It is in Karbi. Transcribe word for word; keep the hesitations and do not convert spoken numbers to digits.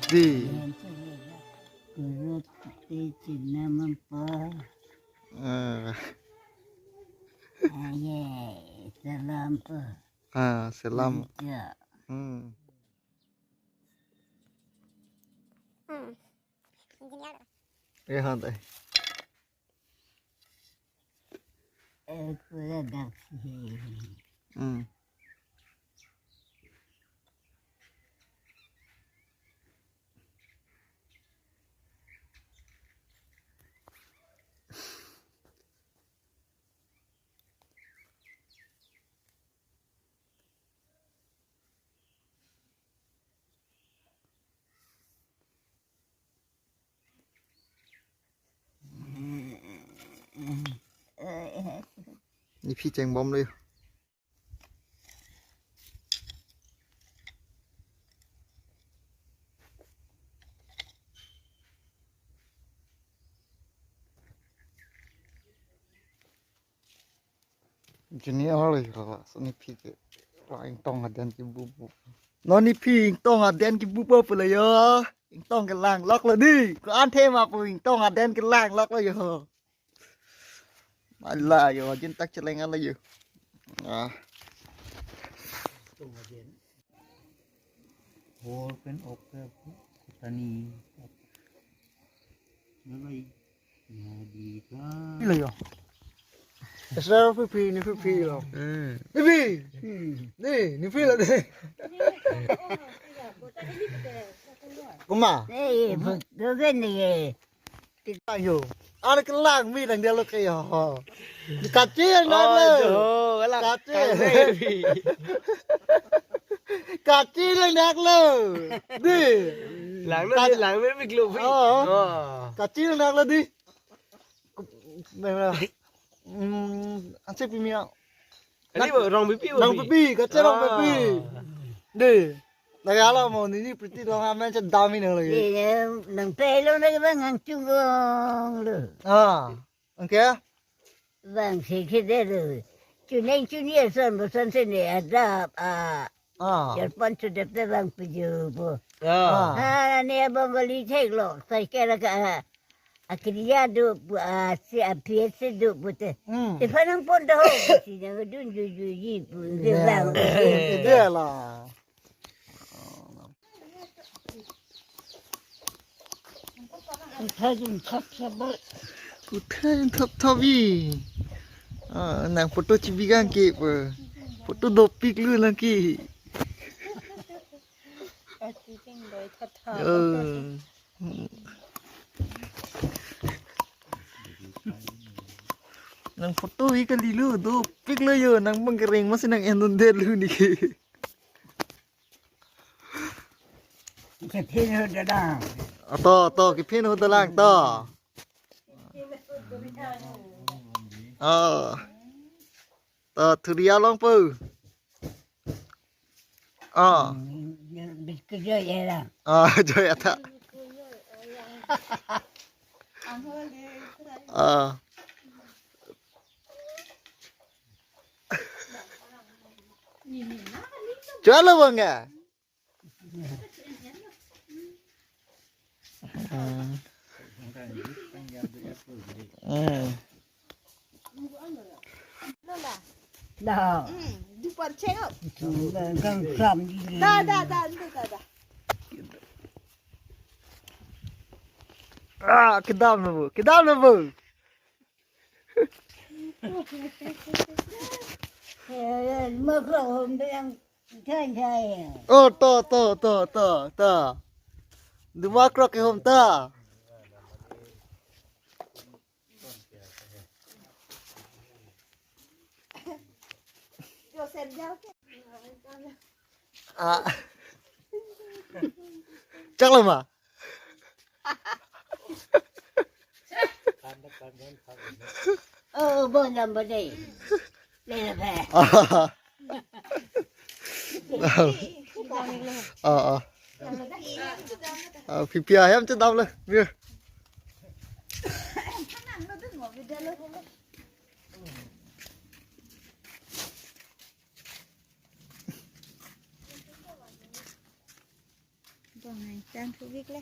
Di. Kurut piti cina mampu. Ah. Aye, salam po. Ah, salam. Ya. Hmm. Hmm. Eh, han dai. Eh, kurang dak sih. Hmm. Nephi chengbomlo. Juni ahal ya, so nephi ke. Wah, ingtong aden kebu pu. Non nephi ingtong aden kebu pu pula yo. Ingtong kelang lok lo di. Ko-an thema pu ingtong aden kelang lok lo yo. Ala yo, jin tak cheleng ala yo. Ah. Hor pen ok ke kutani. Nalai. Lo yo. Esra pipi ni pipi lo. Hmm. Pipi. Hmm. Ni, ni pipi lo de. Kuma. Eh, bu-, bu-, bu-, ni. Ayo. Ada kelang mi nang dia lo ke yo. Kacil nang lo. Oh, jo, wala. Kacil. Kacil. Kacil nang lo. Di. Lang lo, di, lang lo, mi klub. Oh. Oh. Kacil nang lo di. Nang lo. Hmm, ansip pimi ya. Ani bo, rong pipi bo. Rong pipi, kacil rong pipi. Ah. Di. Lagi ala mo, nini priti long amen sedami nang lagi. Iya, nang pelo lagi bang, nang cungkong lo. Ah, oke. Bang, si kede lo. Chuning chuning son, bosan sini ada, ah, Ah. Jar pon sudah pe bang peju po. Ah. Ah, ni abang kali cek lo. Saya kira ka, ah, akriya do pu, ah, si apiet si do pu te. Hmm. Te panang pon dah ho, si nang dun ju ju ji pu, dia. Ya, bang. Itu lah. Kutha jun thap thap ba. Kutha jun thap thap bi. Ah, nang photo chibi gang ke pe. Photo dopik lo nang ke. Ati ting doi thap thap. Eh. Nang photo hi kali lo, dopik lo yo, nang bang kering masih nang endon de lo ni. Kephin ho dalang. To, to, kephin ho dalang to. Oh. To, thuri along po. Oh. Hmm, ya, biscuit ya, ya lah. Oh, joy ata. Oh. Chalo bang ya. Hmm. Hmm. Dah. Hmm, di parcheng up. Kan kram di. Dah, dah, dah, dah, dah, dah. Ah, kedam lo bu, kedam lo bu. Eh, eh, makrok hom yang thai thai. Oh, to, to, to, to, to. Duma krok ke hom ta. Ah. Chak lo ma. Oh, bon lam bon dei. Le le pe. Ah. Ah, ah. Ah, pipi ahem chedam le. Mir. Tang thuvik le.